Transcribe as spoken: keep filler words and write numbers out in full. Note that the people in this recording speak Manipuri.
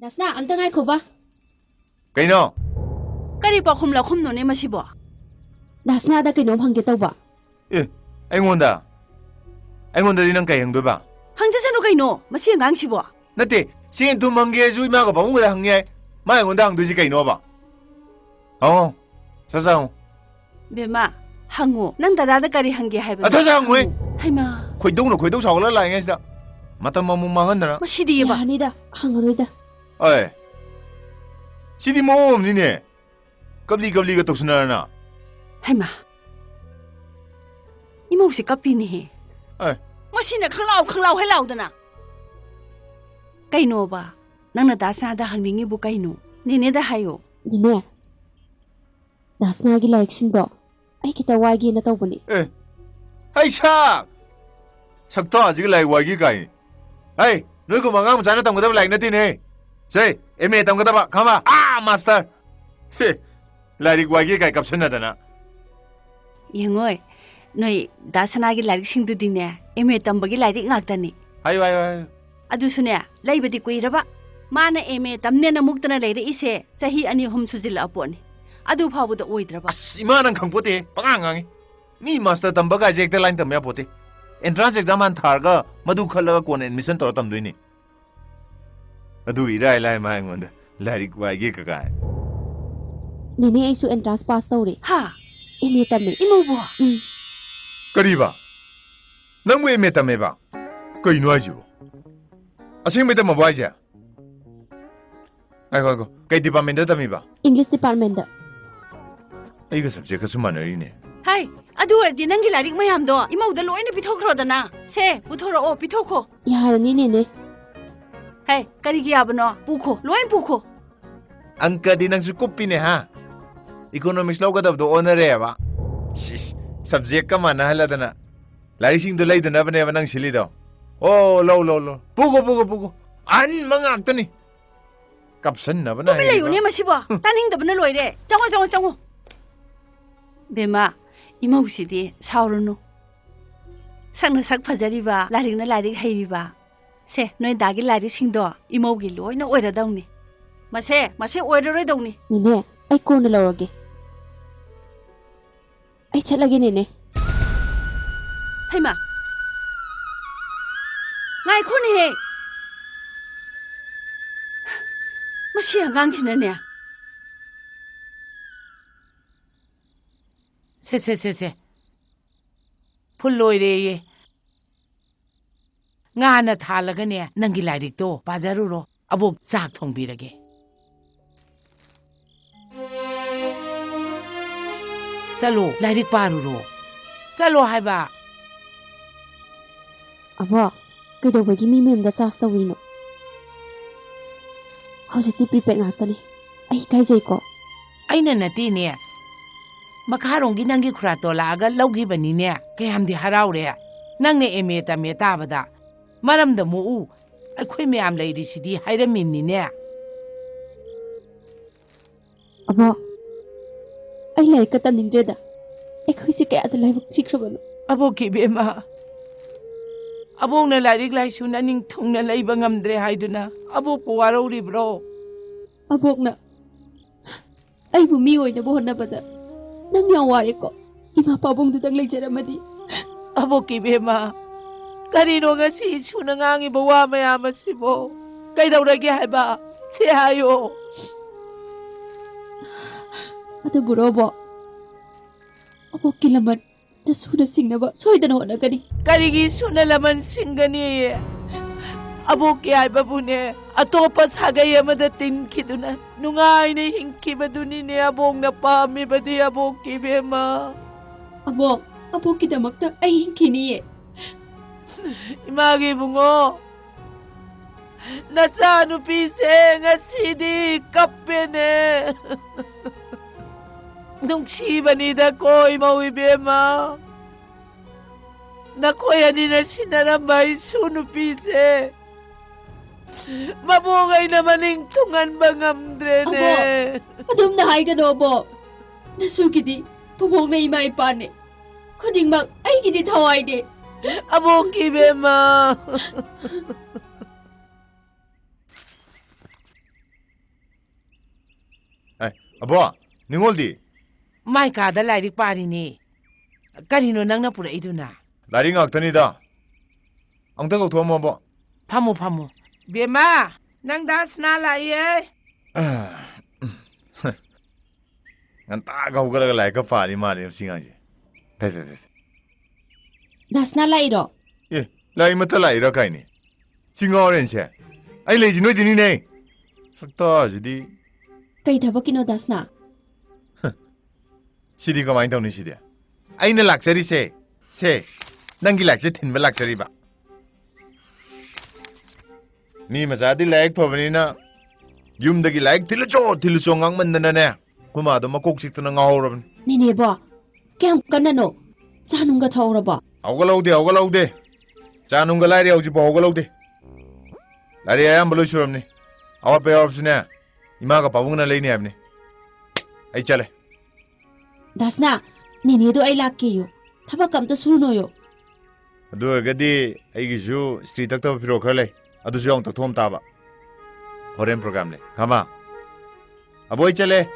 ꯗꯥꯁꯅꯥ, ꯑꯝꯇ ꯉꯥꯏꯈꯣꯕ꯫ ꯀꯩꯅꯣ? ꯀꯔꯤ ꯄꯥꯎꯈꯨꯝ ꯂꯧꯈꯨꯝꯅꯣꯅꯦ ꯃꯁꯤꯕꯣ? ꯗꯥꯁꯅꯥꯗ ꯀꯩꯅꯣꯝ ꯍꯪꯒꯦ ꯇꯧꯕ꯫ ꯑꯦ, ꯑꯩꯉꯣꯟꯗ? ꯑꯩꯉꯣꯟꯗꯗꯤ ꯅꯪ ꯀꯩ ꯍꯪꯗꯣꯏꯕ? ꯍꯪꯖꯁꯅꯨ ꯀꯩꯅꯣ, ꯃꯁꯤ ꯑꯉꯥꯡꯁꯤꯕꯣ꯫ ꯅꯠꯇꯦ, ꯆꯦꯟ ꯊꯨꯝ ꯍꯪꯒꯦ ꯍꯥꯏꯁꯨ ꯏꯃꯥꯒ ꯄꯥꯕꯨꯡꯒꯗ ꯍꯪ ꯌꯥꯏ꯫ ꯃꯥ ꯑꯩꯉꯣꯟꯗ ꯍꯪꯗꯣꯏꯁꯤ ꯀꯩꯅꯣꯕ? ꯍꯪꯉꯣ, ꯁꯠ ꯁꯠ ꯍꯪꯉꯣ꯫ ꯕꯦꯝꯃ, ꯍꯪꯉꯣ꯫ ꯅꯪ ꯗꯗꯥꯗ ꯀꯔꯤ ꯍꯪꯒꯦ ꯍꯥꯏꯕꯅꯣ? ꯑ, ꯁꯠ ꯁꯠ ꯍꯪꯉꯣꯍꯦ꯫ ꯍꯪꯉꯣ꯫ ꯍꯩꯃꯥ꯫ ꯈꯣꯏꯗꯧꯅ ꯈꯣꯏꯗꯧ ꯁꯥꯎꯒꯠꯂ ꯂꯥꯛꯏꯉꯩꯁꯤꯗ ꯃꯇꯝ ꯑꯃꯨꯛ ꯃꯥꯡꯍꯟꯗꯅ꯫ ꯃꯁꯤꯗꯤꯕ꯫ ꯌꯥꯔꯅꯤꯗ, ꯍꯪꯉꯔꯣꯏꯗ꯫ ꯑꯦ, ꯁꯤꯗꯤ ꯃꯑꯣꯡ ꯑꯃꯅꯤꯅꯦ꯫ ꯀꯞꯂꯤ ꯀꯞꯂꯤꯒ ꯇꯧꯁꯤꯟꯅꯔꯅ꯫ ꯍꯩꯃꯥ꯫ ꯏꯃꯧꯁꯤ ꯀꯞꯄꯤꯅꯦꯍꯦ꯫ ꯑꯦ꯫ ꯃꯁꯤꯅ ꯈꯪꯂꯥꯎ ꯈꯪꯂꯥꯎ ꯍꯦꯛ ꯂꯥꯎꯗꯅ꯫ ꯀꯩꯅꯣꯕ? ꯅꯪꯅ ꯗꯥꯁꯅꯥꯗ ꯍꯪꯅꯤꯡꯉꯤꯕꯨ ꯀꯩꯅꯣ? ꯅꯦꯅꯦꯗ ꯍꯥꯏꯌꯣ꯫ ꯅꯦꯅꯦ, ꯗꯥꯁꯅꯥꯒꯤ ꯂꯥꯏꯔꯤꯛꯁꯤꯡꯗꯣ ꯑꯩ ꯈꯤꯇ ꯋꯥꯏꯒꯦꯅ ꯇꯧꯕꯅꯤ꯫ ꯑꯦ, ꯍꯩ ꯁꯥ! ꯁꯛꯇꯥꯁꯤꯒ ꯂꯥꯏꯔꯤꯛ ꯋꯥꯏꯒꯦ ꯀꯥꯏ꯫ ꯍꯩ, ꯅꯣꯏꯒꯨꯝꯕ ꯑꯉꯥꯡ ꯃꯆꯥꯅ ꯇꯝꯒꯗꯕ ꯂꯥꯏꯔꯤꯛ ꯅꯠꯇꯦꯅꯦ꯫ ꯁꯦ, ꯑꯦꯝ ꯑꯦ ꯇꯝꯒꯗꯕ, ꯈꯪꯉꯕ? ꯑꯥ, ꯃꯥꯁꯇꯔ! ꯁꯦ, ꯂꯥꯏꯔꯤꯛ ꯋꯥꯏꯒꯦ ꯀꯥꯏ ꯀꯞꯁꯟꯅꯗꯅ꯫ ꯌꯦꯡꯉꯣꯏ, ꯅꯣꯏ ꯗꯥ ꯁꯅꯥꯒꯤ ꯂꯥꯏꯔꯤꯛꯁꯤꯡꯗꯨꯗꯤꯅꯦ, ꯑꯦꯝ ꯑꯦ ꯇꯝꯕꯒꯤ ꯂꯥꯏꯔꯤꯛ ꯉꯥꯛꯇꯅꯤ꯫ ꯍꯥꯏꯌꯨ, ꯍꯥꯏꯌꯨ, ꯍꯥꯏꯌꯨ꯫ ꯑꯗꯨꯁꯨꯅꯦ, ꯂꯩꯕꯗꯤ ꯀꯨꯏꯔꯕ꯫ ꯃꯥꯅ ꯑꯦꯝ ꯑꯦ ꯇꯝꯅꯦꯅ ꯃꯨꯛꯇꯅ ꯂꯩꯔꯛꯏꯁꯦ ꯆꯍꯤ ꯑꯅꯤ ꯑꯍꯨꯝ ꯁꯨꯖꯤꯜꯂꯛꯑ ꯄꯣꯠꯅꯤ꯫ ꯑꯗꯨ ꯐꯥꯎꯕꯗ ꯑꯣꯏꯗ꯭ꯔꯕ꯫ ꯑꯁ, ꯏꯃꯥ, ꯅꯪ ꯈꯪꯄꯣꯠꯇꯦ, ꯄꯉꯥꯡ ꯉꯥꯡꯉꯤ꯫ ꯃꯤ ꯃꯥꯁꯇꯔ ꯇꯝꯕ ꯀꯥꯏꯁꯦ ꯍꯦꯛꯇ ꯂꯥꯏꯟ ꯇꯝꯕ ꯌꯥꯄꯣꯠꯇꯦ꯫ ꯑꯦꯟꯇ꯭ꯔꯥꯟꯁ ꯑꯦꯛꯖꯥꯝ ꯍꯥꯟꯅ ꯊꯥꯔꯒ ꯃꯗꯨ ꯈꯜꯂꯒ ꯀꯣꯟꯅ ꯑꯦꯗꯃꯤꯁꯟ ꯇꯧꯔ ꯇꯝꯗꯣꯏꯅꯤ꯫ ꯑꯗꯨꯒ ꯏꯔꯥꯏ ꯂꯥꯏ ꯃꯥ ꯑꯩꯉꯣꯟꯗ ꯂꯥꯏꯔꯤꯛ ꯋꯥꯏꯒꯦ ꯀꯀꯥꯏ꯫ ꯅꯦꯅꯦ, ꯑꯩꯁꯨ ꯑꯦꯟꯇ꯭ꯔꯥꯟꯁ ꯄꯥꯁ ꯇꯧꯔꯦ꯫ ꯍꯥ? ꯑꯦꯝ ꯑꯦ ꯇꯝꯃꯦ꯫ ꯏꯃꯧꯕꯣ? ꯎꯝ꯫ ꯀꯔꯤꯕ? ꯅꯪꯕꯨ ꯑꯦꯝ ꯑꯦ ꯇꯝꯃꯦꯕ? ꯀꯩꯅꯣ ꯍꯥꯏꯁꯤꯕꯣ? ꯑꯁꯦꯡꯕꯩ ꯇꯝꯃꯕꯣ ꯍꯥꯏꯁꯦ? ꯉꯥꯏꯈꯣ, ꯉꯥꯏꯈꯣ꯫ ꯀꯩ ꯗꯤꯄꯥꯔꯠꯃꯦꯟꯗ ꯇꯝꯃꯤꯕ? ꯏꯪꯂꯤꯁ ꯗꯤꯄꯥꯔꯠꯃꯦꯟꯗ꯫ ꯑꯩꯒ ꯁꯕꯖꯦꯛꯀꯁꯨ ꯃꯥꯟꯅꯔꯤꯅꯦ꯫ ꯍꯥꯏ, ꯑꯗꯨ ꯑꯣꯏꯔꯗꯤ ꯅꯪꯒꯤ ꯂꯥꯏꯔꯤꯛ ꯃꯌꯥꯝꯗꯣ ꯏꯃꯧꯗ ꯂꯣꯏꯅ ꯄꯤꯊꯣꯛꯈ꯭ꯔꯣꯗꯅ꯫ ꯁꯦ, ꯄꯨꯊꯣꯔꯛꯑꯣ, ꯄꯤꯊꯣꯛꯈꯣ꯫ ꯌꯥꯔꯅꯤ, ꯅꯦꯅꯦ꯫ ꯍꯦ, ꯀꯔꯤꯒꯤ ꯌꯥꯕꯅꯣ? ꯄꯨꯈꯣ, ꯂꯣꯏ ꯄꯨꯈꯣ꯫ ꯑꯪꯀꯗꯤ ꯅꯪꯁꯨ ꯀꯨꯞꯄꯤꯅꯦ, ꯍꯥ? ꯏꯀꯣꯅꯣꯃꯤꯛꯁ ꯂꯧꯒꯗꯕꯗꯣ ꯑꯣꯟꯅꯔꯦꯕ꯫ ꯁꯤꯁ, ꯁꯕꯖꯦꯛꯀ ꯃꯥꯟꯅꯍꯜꯂꯗꯅ꯫ ꯂꯥꯏꯔꯤꯛꯁꯤꯡꯗꯣ ꯂꯩꯗꯅꯕꯅꯦꯕ ꯅꯪ ꯁꯤꯜꯂꯤꯗꯣ꯫ ꯑꯣ, ꯂꯧ, ꯂꯧ, ꯂꯧ꯫ ꯄꯨꯈꯣ, ꯄꯨꯈꯣ, ꯄꯨꯈꯣ꯫ ꯑꯍꯟꯕ ꯉꯥꯛꯇꯅꯤ꯫ ꯀꯞꯁꯟꯅꯕꯅ ꯇꯨꯃꯤꯟ ꯍꯥꯏꯔꯤꯕ꯫ ꯂꯩꯌꯨꯅꯦ ꯃꯁꯤꯕꯣ꯫ ꯍꯨꯝ꯫ ꯇꯥꯅꯤꯡꯗꯕꯅ ꯂꯣꯏꯔꯦ꯫ ꯆꯪꯉꯣ, ꯆꯪꯉꯣ, ꯆꯪꯉꯣ꯫ ꯕꯦꯝꯃ, ꯏꯃꯧꯁꯤꯗꯤ ꯁꯥꯎꯔꯨꯅꯨ꯫ ꯁꯛꯅ ꯁꯛ ꯐꯖꯔꯤꯕ, ꯂꯥꯏꯔꯤꯛꯅ ꯂꯥꯏꯔꯤꯛ ꯍꯩꯔꯤꯕ꯫ ꯁꯦ, ꯅꯣꯏ ꯗꯥꯒꯤ ꯂꯥꯏꯔꯤꯛꯁꯤꯡꯗꯣ ꯏꯃꯧꯒꯤ ꯂꯣꯏꯅ ꯑꯣꯏꯔꯗꯧꯅꯤ꯫ ꯃꯁꯦ, ꯃꯁꯦ ꯑꯣꯏꯔꯔꯣꯏꯗꯧꯅꯤ꯫ ꯅꯦꯅꯦ, ꯑꯩ ꯀꯣꯟꯅ ꯂꯧꯔꯒꯦ꯫ ꯑꯩ ꯆꯠꯂꯒꯦ, ꯅꯦꯅꯦ꯫ ꯍꯩꯃꯥ! ꯉꯥꯏꯈꯣꯅꯦꯍꯦ! ꯃꯁꯤ ꯑꯉꯥꯡꯁꯤꯅꯅꯦ꯫ ꯁꯦ, ꯁꯦ, ꯁꯦ, ꯁꯦ꯫ ꯐꯨꯜ ꯂꯣꯏꯔꯦꯌꯦ꯫ ꯉꯥꯅ ꯊꯥꯜꯂꯒꯅꯦ, ꯅꯪꯒꯤ ꯂꯥꯏꯔꯤꯛꯇꯣ ꯄꯥꯖꯔꯨꯔꯣ꯫ ꯑꯕꯣꯛ ꯆꯥꯛ ꯊꯣꯡꯕꯤꯔꯒꯦ꯫ ꯆꯠꯂꯣ, ꯂꯥꯏꯔꯤꯛ ꯄꯥꯔꯨꯔꯣ꯫ ꯆꯠꯂꯣ ꯍꯥꯏꯕ꯫ ꯑꯕꯣꯛ, ꯀꯩꯗꯧꯕꯒꯤ ꯃꯤ ꯃꯌꯨꯝꯗ ꯆꯥꯔꯖ ꯇꯧꯔꯤꯅꯣ? ꯍꯧꯖꯤꯛꯇꯤ ꯄ꯭ꯔꯤꯄꯦꯗ ꯉꯥꯛꯇꯅꯤ꯫ ꯑꯩ ꯏꯀꯥꯏꯖꯩꯀꯣ꯫ ꯑꯩꯅ ꯅꯠꯇꯦꯅꯦ꯫ ꯃꯈꯥꯔꯣꯝꯒꯤ ꯅꯪꯒꯤ ꯈꯨꯔꯥꯇꯣꯟ ꯂꯥꯛꯑꯒ ꯂꯧꯈꯤꯕꯅꯤꯅꯦ꯫ ꯀꯌꯥꯝꯗꯤ ꯍꯔꯥꯎꯔꯦ꯫ ꯅꯪꯅ ꯑꯦꯝ ꯑꯦ ꯇꯝꯃꯦ ꯇꯥꯕꯗ꯫ ꯃꯔꯝꯗ ꯃꯣꯛꯎ꯫ ꯑꯩꯈꯣꯏ ꯃꯌꯥꯝ ꯂꯩꯔꯤꯁꯤꯗꯤ ꯍꯥꯏꯔꯝꯃꯤꯅꯤꯅꯦ꯫ ꯑꯕꯣꯛ, ꯑꯩ ꯂꯥꯏꯔꯤꯛꯀ ꯇꯝꯅꯤꯡꯗ꯭ꯔꯦꯗ꯫ ꯑꯩꯈꯣꯏꯁꯦ ꯀꯌꯥꯗ ꯂꯥꯏꯕꯛ ꯊꯤꯈ꯭ꯔꯕꯅꯣ꯫ ꯑꯕꯣꯛꯀꯤ ꯏꯕꯦꯝꯃ, ꯑꯕꯣꯛꯅ ꯂꯥꯏꯔꯤꯛ ꯂꯥꯏꯁꯨ ꯅꯅꯤꯡ ꯊꯨꯡꯅ ꯂꯩꯕ ꯉꯝꯗ꯭ꯔꯦ ꯍꯥꯏꯗꯨꯅ ꯑꯕꯣꯛꯄꯨ ꯋꯥꯔꯧꯔꯤꯕ꯭ꯔꯣ? ꯑꯕꯣꯛꯅ ꯑꯩꯕꯨ ꯃꯤ ꯑꯣꯏꯅꯕ ꯍꯣꯠꯅꯕꯗ ꯅꯪ ꯌꯥꯝ ꯋꯥꯔꯦꯀꯣ꯫ ꯏꯃꯥ ꯄꯥꯕꯨꯡꯗꯨꯗꯪ ꯂꯩꯖꯔꯝꯃꯗꯤ꯫ ꯑꯕꯣꯛꯀꯤ ꯏꯕꯦꯝꯃ, ꯀꯔꯤꯅꯣ ꯉꯁꯤ ꯏꯁꯨꯅ ꯉꯥꯡꯉꯤꯕ ꯋꯥ ꯃꯌꯥꯝ ꯑꯁꯤꯕꯣ? ꯀꯩꯗꯧꯔꯒꯦ ꯍꯥꯏꯕ? ꯁꯦ ꯍꯥꯏꯌꯣ꯫ ꯑꯗꯨꯕꯨꯔꯣ, ꯑꯕꯣꯛ? ꯑꯕꯣꯛꯀꯤ ꯂꯃꯟ ꯅꯁꯨꯅ ꯁꯤꯡꯅꯕ ꯁꯣꯏꯗꯅ ꯍꯣꯠꯅꯒꯅꯤ꯫ ꯀꯔꯤꯒꯤ ꯏꯁꯨꯅ ꯂꯃꯟ ꯁꯤꯡꯒꯅꯤ? ꯑꯕꯣꯛꯀꯤ ꯍꯥꯏꯕꯕꯨꯅꯦ, ꯑꯇꯣꯞꯄ ꯁꯥꯒꯩ ꯑꯃꯗ ꯇꯤꯟꯈꯤꯗꯨꯅ ꯅꯨꯡꯉꯥꯏꯅ ꯍꯤꯡꯈꯤꯕꯗꯨꯅꯤꯅꯦ ꯑꯕꯣꯛꯅ ꯄꯥꯝꯃꯤꯕꯗꯤ, ꯑꯕꯣꯛꯀꯤ ꯏꯕꯦꯝꯃ꯫ ꯑꯕꯣꯛ, ꯑꯕꯣꯛꯀꯤꯗꯃꯛꯇ ꯑꯩ ꯍꯤꯡꯈꯤꯅꯤꯌꯦ꯫ ꯏꯃꯥꯒꯤ ꯏꯕꯨꯡꯉꯣ, ꯅꯆꯥꯅꯨꯄꯤꯁꯦ ꯉꯁꯤꯗꯤ ꯀꯞꯄꯦꯅꯦ꯫ ꯅꯨꯡꯁꯤꯕꯅꯤꯗꯀꯣ ꯏꯃꯧ ꯏꯕꯦꯝꯃ꯫ ꯅꯈꯣꯏ ꯑꯅꯤꯅ ꯁꯤꯟꯅꯔꯝꯕ ꯏꯁꯨ ꯅꯨꯄꯤꯁꯦ ꯃꯕꯣꯛ ꯑꯩꯅ ꯃꯅꯤꯡ ꯊꯨꯡꯍꯟꯕ ꯉꯝꯗ꯭ꯔꯦꯅꯦ꯫ ꯑꯕꯣꯛ, ꯑꯗꯨꯝꯅ ꯍꯥꯏꯒꯅꯣ, ꯑꯕꯣꯛ꯫ ꯅꯁꯨꯒꯤꯗꯤ ꯄꯨꯕꯣꯛꯅ ꯏꯃꯥ ꯏꯄꯥꯅꯦ꯫ ꯈꯨꯗꯤꯡꯃꯛ ꯑꯩꯒꯤꯗꯤ ꯊꯋꯥꯏꯅꯦ꯫ ꯑꯕꯣꯛꯀꯤ ꯏꯕꯦꯝꯃ꯫ ꯑꯦ, ꯑꯕꯣ, ꯅꯤꯡꯉꯣꯜꯗꯤ? ꯃꯥꯏ ꯀꯥꯗ ꯂꯥꯏꯔꯤꯛ ꯄꯥꯔꯤꯅꯦ꯫ ꯀꯔꯤꯅꯣ ꯅꯪꯅ ꯄꯨꯔꯛꯏꯗꯨꯅ? ꯂꯥꯏꯔꯤꯛ ꯉꯥꯛꯇꯅꯤꯗ꯫ ꯑꯃꯨꯛꯇ ꯀꯧꯊꯣꯛꯑꯝꯃꯣ, ꯑꯕꯣ꯫ ꯐꯝꯃꯣ, ꯐꯝꯃꯣ꯫ ꯕꯦꯝꯃ, ꯅꯪ ꯗꯥ ꯁꯅꯥ ꯂꯥꯛꯏꯌꯦ꯫ ꯉꯟꯇꯥꯒ ꯍꯧꯒꯠꯂꯒ ꯂꯥꯏꯔꯤꯛꯀ ꯄꯥꯔꯤ ꯃꯥꯜꯂꯦ ꯃꯁꯤ ꯑꯉꯥꯡꯁꯦ꯫ ꯐꯩ, ꯐꯩ, ꯐꯩ, ꯐꯩ꯫ ꯗꯥ ꯁꯅꯥ ꯂꯥꯛꯏꯔꯣ? ꯑꯦ, ꯂꯥꯏꯔꯤꯛ ꯃꯠꯇ ꯂꯥꯛꯏꯔꯥ ꯀꯥꯏꯅꯦ? ꯁꯤ ꯉꯥꯎꯔꯦꯅꯦ ꯁꯦ꯫ ꯑꯩ ꯂꯩꯁꯤ ꯅꯣꯏꯗꯅꯤꯅꯦ꯫ ꯁꯛꯇꯥꯁꯤꯗꯤ꯫ ꯀꯩ ꯊꯕꯛꯀꯤꯅꯣ ꯗꯥ ꯁꯅꯥ? ꯁꯤꯗꯤ ꯀꯃꯥꯏꯅ ꯇꯧꯅꯤ ꯁꯤꯗꯤ? ꯑꯩꯅ ꯂꯥꯛꯆꯔꯤꯁꯦ, ꯁꯦ, ꯅꯪꯒꯤ ꯂꯥꯏꯔꯤꯛꯁꯦ ꯊꯤꯟꯕ ꯂꯥꯛꯆꯔꯤꯕ꯫ ꯃꯤ ꯃꯆꯥꯗꯤ ꯂꯥꯏꯔꯤꯛ ꯐꯕꯅꯤꯅ ꯌꯨꯝꯗꯒꯤ ꯂꯥꯏꯔꯤꯛ ꯊꯤꯜꯂꯨꯆꯣ, ꯊꯤꯜꯂꯨꯆꯣ ꯉꯥꯡꯃꯟꯗꯅꯅꯦ, ꯑꯩꯈꯣꯏ ꯃꯥꯗꯣ ꯃꯀꯣꯛ ꯆꯤꯛꯇꯅ ꯉꯥꯎꯍꯧꯔꯕꯅꯤ꯫ ꯅꯦꯅꯦꯕꯣ, ꯀꯌꯥꯝ ꯀꯟꯅꯅꯣ? ꯆꯥ ꯅꯨꯡꯒ ꯊꯛꯍꯧꯔꯕꯣ? ꯍꯧꯒꯠꯍꯧꯗꯦ, ꯍꯧꯒꯠꯍꯧꯗꯦ꯫ ꯆꯥ ꯅꯨꯡꯒ ꯂꯥꯏꯔꯤ ꯍꯧꯖꯤꯛꯐꯥꯎ ꯍꯧꯒꯠꯍꯧꯗꯦ꯫ ꯂꯥꯏꯔꯤꯛ ꯑꯌꯥꯝꯕ ꯂꯣꯏ ꯁꯨꯔꯝꯅꯤ꯫ ꯑꯋꯥꯠꯄ ꯌꯥꯎꯔꯕꯁꯨꯅꯦ, ꯏꯃꯥꯒ ꯄꯥꯕꯨꯡꯅ ꯂꯩꯅꯤ ꯍꯥꯏꯕꯅꯤ꯫ ꯑꯩ ꯆꯠꯂꯦ꯫ ꯗꯥꯁꯅꯥ, ꯅꯦꯅꯦꯗꯣ ꯑꯩ ꯂꯥꯛꯀꯦꯌꯨ꯫ ꯊꯕꯛ ꯑꯝꯇ ꯁꯨꯔꯨꯅꯣꯌꯨ꯫ ꯑꯗꯨ ꯑꯣꯏꯔꯒꯗꯤ ꯑꯩꯒꯤꯁꯨ ꯏꯁꯇ꯭ꯔꯤ ꯇꯛꯇꯕ ꯐꯤꯔꯣꯜ ꯈꯔ ꯂꯩ, ꯑꯗꯨꯁꯨ ꯌꯥꯎꯅ ꯇꯛꯊꯣꯛꯑꯝ ꯇꯥꯕ꯫ ꯍꯣꯔꯦꯟ ꯄ꯭ꯔꯣꯒ꯭ꯔꯥꯝ ꯂꯩ꯫ ꯈꯪꯉꯕ? ꯑꯕꯣꯏ ꯆꯠꯂꯦ꯫